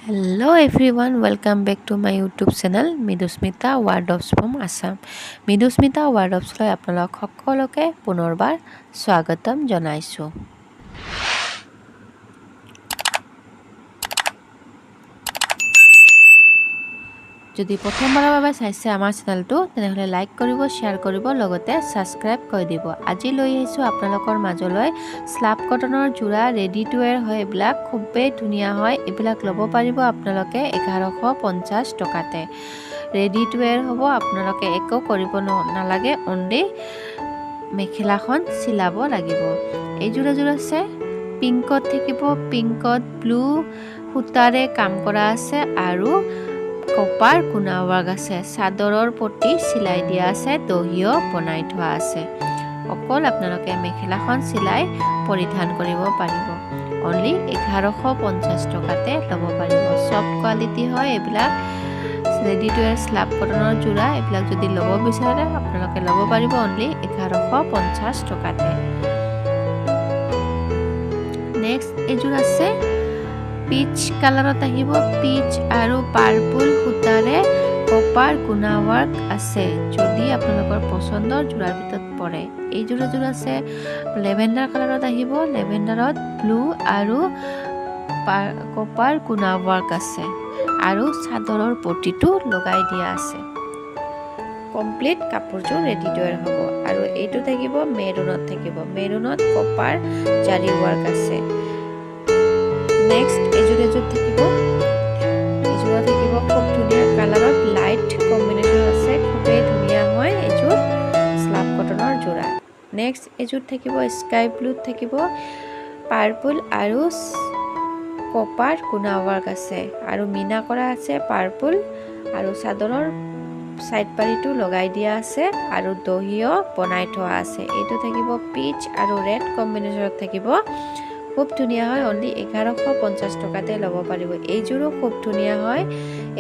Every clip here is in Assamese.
Hello everyone, welcome back to my YouTube channel Mridusmita Wardrobes from Assam. Mridusmita ৱাৰ্ডৰবছলৈ আপোনালোক সকলোকে পুনৰবাৰ স্বাগতম জনাইছোঁ। যদি প্ৰথমবাৰৰ বাবে চাইছে আমাৰ চেনেলটো, তেনেহ'লে লাইক কৰিব, শ্বেয়াৰ কৰিব, লগতে ছাবস্ক্ৰাইব কৰি দিব। আজি লৈ আহিছোঁ আপোনালোকৰ মাজলৈ স্লাব কটনৰ যোৰা। ৰেডি টু ৱেৰ হয় এইবিলাক, খুবেই ধুনীয়া হয়। এইবিলাক ল'ব পাৰিব আপোনালোকে 1150 টকাতে। ৰেডি টু ৱেৰ হ'ব, আপোনালোকে একো কৰিব নালাগে, অনলি মেখেলাখন চিলাব লাগিব। এইযোৰ এযোৰ আছে, পিংকত থাকিব। পিংকত ব্লু সূতাৰে কাম কৰা আছে আৰু কপাৰ গুণা ৱৰ্ক আছে। চাদৰৰ পটি চিলাই দিয়া আছে, দহিও বনাই থোৱা আছে। অকল আপোনালোকে মেখেলাখন চিলাই পৰিধান কৰিব পাৰিব। অনলি 1150 টকাতে ল'ব পাৰিব। চফ্ট কোৱালিটি হয় এইবিলাক, ৰেডি টু ৱেৰ স্লাব কটনৰ যোৰা। এইবিলাক যদি ল'ব বিচাৰে, আপোনালোকে ল'ব পাৰিব অনলি 1150 টকাতে। নেক্সট এইযোৰ আছে, পিচ কালাৰত আহিব। পিচ আৰু পাৰ্পল সূতাৰে কপাৰ গুণা ৱৰ্ক আছে। যদি আপোনালোকৰ পচন্দৰ যোৰাৰ ভিতৰত পৰে। এইযোৰ এযোৰ আছে, লেভেণ্ডাৰ কালাৰত আহিব। লেভেণ্ডাৰত ব্লু আৰু কপাৰ গুণা ৱৰ্ক আছে আৰু চাদৰৰ পটিটো লগাই দিয়া আছে। কমপ্লিট কাপোৰযোৰ ৰেডি টু ৱেৰ হ'ব। আৰু এইটো থাকিব মেৰুনত থাকিব। মেৰুনত কপাৰ জাৰি ৱৰ্ক আছে। নেক্সট এযোৰ এযোৰ থাকিব। এযোৰা থাকিব খুব ধুনীয়া কালাৰত, লাইট কম্বিনেশ্যন আছে, খুবেই ধুনীয়া হয় এযোৰ স্লাব কটনৰ যোৰা। নেক্সট এযোৰ থাকিব স্কাই ব্লুত থাকিব। পাৰ্পল আৰু কপাৰ গুণা ৱৰ্ক আছে আৰু মীনা কৰা আছে পাৰ্পল আৰু চাদৰৰ চাইড পাৰিটো লগাই দিয়া আছে আৰু দহিও বনাই থোৱা আছে। এইটো থাকিব পিচ আৰু ৰেড কম্বিনেশ্যনত থাকিব, খুব ধুনীয়া হয়। অনলি 1150 টকাতে ল'ব পাৰিব। এইযোৰো খুব ধুনীয়া হয়।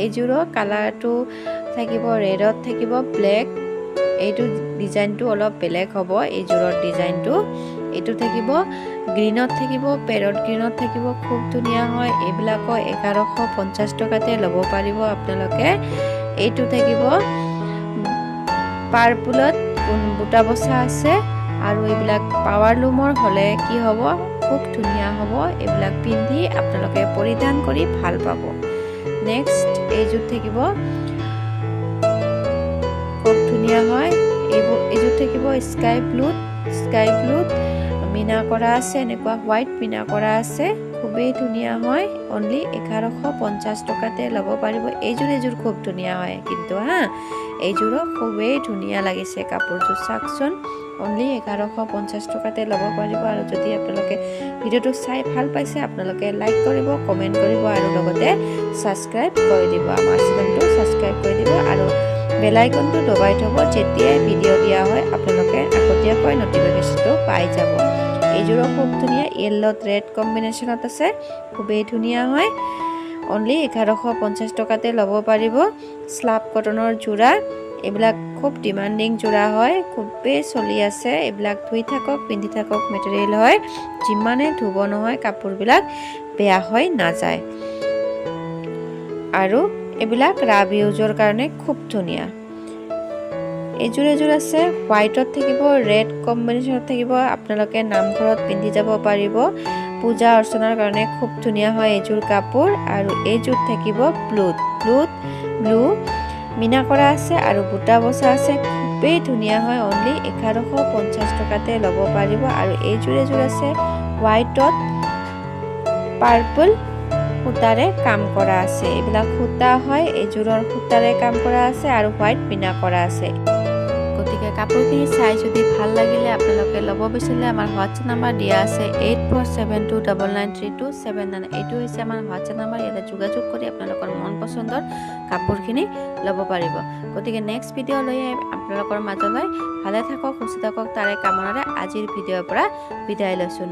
এইযোৰো কালাৰটো থাকিব ৰেডত থাকিব ব্লেক। এইটো ডিজাইনটো অলপ বেলেগ হ'ব এইযোৰৰ ডিজাইনটো। এইটো থাকিব গ্ৰীণত থাকিব, পেৰট গ্ৰীণত থাকিব, খুব ধুনীয়া হয়। এইবিলাকো 1150 টকাতে ল'ব পাৰিব আপোনালোকে। এইটো থাকিব পাৰ্পুলত বুটা বচা আছে আৰু এইবিলাক পাৱাৰ লুমৰ হ'লে কি হ'ব, খুব ধুনীয়া হ'ব। এইবিলাক পিন্ধি আপোনালোকে পৰিধান কৰি ভাল পাব। নেক্সট এইযোৰ থাকিব, খুব ধুনীয়া হয় এইবোৰ। এইযোৰ থাকিব স্কাই ব্লুত। স্কাই ব্লুত মীনা কৰা আছে, এনেকুৱা হোৱাইট মীনা কৰা আছে, খুবেই ধুনীয়া হয়। অনলি 1150 টকাতে ল'ব পাৰিব। এইযোৰ এযোৰ খুব ধুনীয়া হয় কিন্তু হা, এইযোৰো খুবেই ধুনীয়া লাগিছে কাপোৰযোৰ, চাওকচোন। অনলি 1150 টকাতে ল'ব পাৰিব। আৰু যদি আপোনালোকে ভিডিঅ'টো চাই ভাল পাইছে, আপোনালোকে লাইক কৰিব, কমেণ্ট কৰিব আৰু লগতে ছাবস্ক্ৰাইব কৰি দিব। আমাৰ চেনেলটো ছাবস্ক্ৰাইব কৰি দিব আৰু বেল আইকনটো দবাই থ'ব। যেতিয়াই ভিডিঅ' দিয়া হয়, আপোনালোকে আগতীয়াকৈ নটিফিকেশ্যনটো পাই যাব। এইযোৰো খুব ধুনীয়া, য়েল্ল'ত ৰেড কম্বিনেশ্যনত আছে, খুবেই ধুনীয়া হয়। অনলি 1150 টকাতে ল'ব পাৰিব স্লাব কটনৰ যোৰা। এইবিলাক খুব ডিমাণ্ডিং যোৰা হয়, খুবেই চলি আছে। এইবিলাক ধুই থাকক, পিন্ধি থাকক মেটেৰিয়েল হয়। যিমানে ধুব নহয়, কাপোৰবিলাক বেয়া হৈ নাযায়। আৰু এইবিলাক ৰাফ ইউজৰ কাৰণে খুব ধুনীয়া। এইযোৰ এযোৰ আছে, হোৱাইটত থাকিব, ৰেড কম্বিনেশ্যনত থাকিব। আপোনালোকে নামঘৰত পিন্ধি যাব পাৰিব। পূজা অৰ্চনাৰ কাৰণে খুব ধুনীয়া হয় এইযোৰ কাপোৰ। আৰু এইযোৰ থাকিব ব্লুত, ব্লুত ব্লু মীনা কৰা আছে আৰু বুটা বচা আছে, খুবেই ধুনীয়া হয়। অনলি 1150 টকাতে ল'ব পাৰিব। আৰু এইযোৰ এযোৰ আছে, হোৱাইটত পাৰ্পল সূতাৰে কাম কৰা আছে। এইবিলাক সূতা হয়, এইযোৰৰ সূতাৰে কাম কৰা আছে আৰু হোৱাইট মীনা কৰা আছে। গতিকে কাপোৰখিনি চাই যদি ভাল লাগিলে, আপোনালোকে ল'ব বিচাৰিলে আমাৰ হোৱাটছএপ নাম্বাৰ দিয়া আছে, 8472993279। এইটো হৈছে আমাৰ হোৱাটছএপ নাম্বাৰ। ইয়াতে যোগাযোগ কৰি আপোনালোকৰ মন পচন্দৰ কাপোৰখিনি ল'ব পাৰিব। গতিকে নেক্সট ভিডিঅ' লৈ আহিম আপোনালোকৰ মাজলৈ। ভালে থাকক, সুস্থ থাকক, তাৰে কামনাৰে আজিৰ ভিডিঅ'ৰ পৰা বিদায় লৈছোঁ।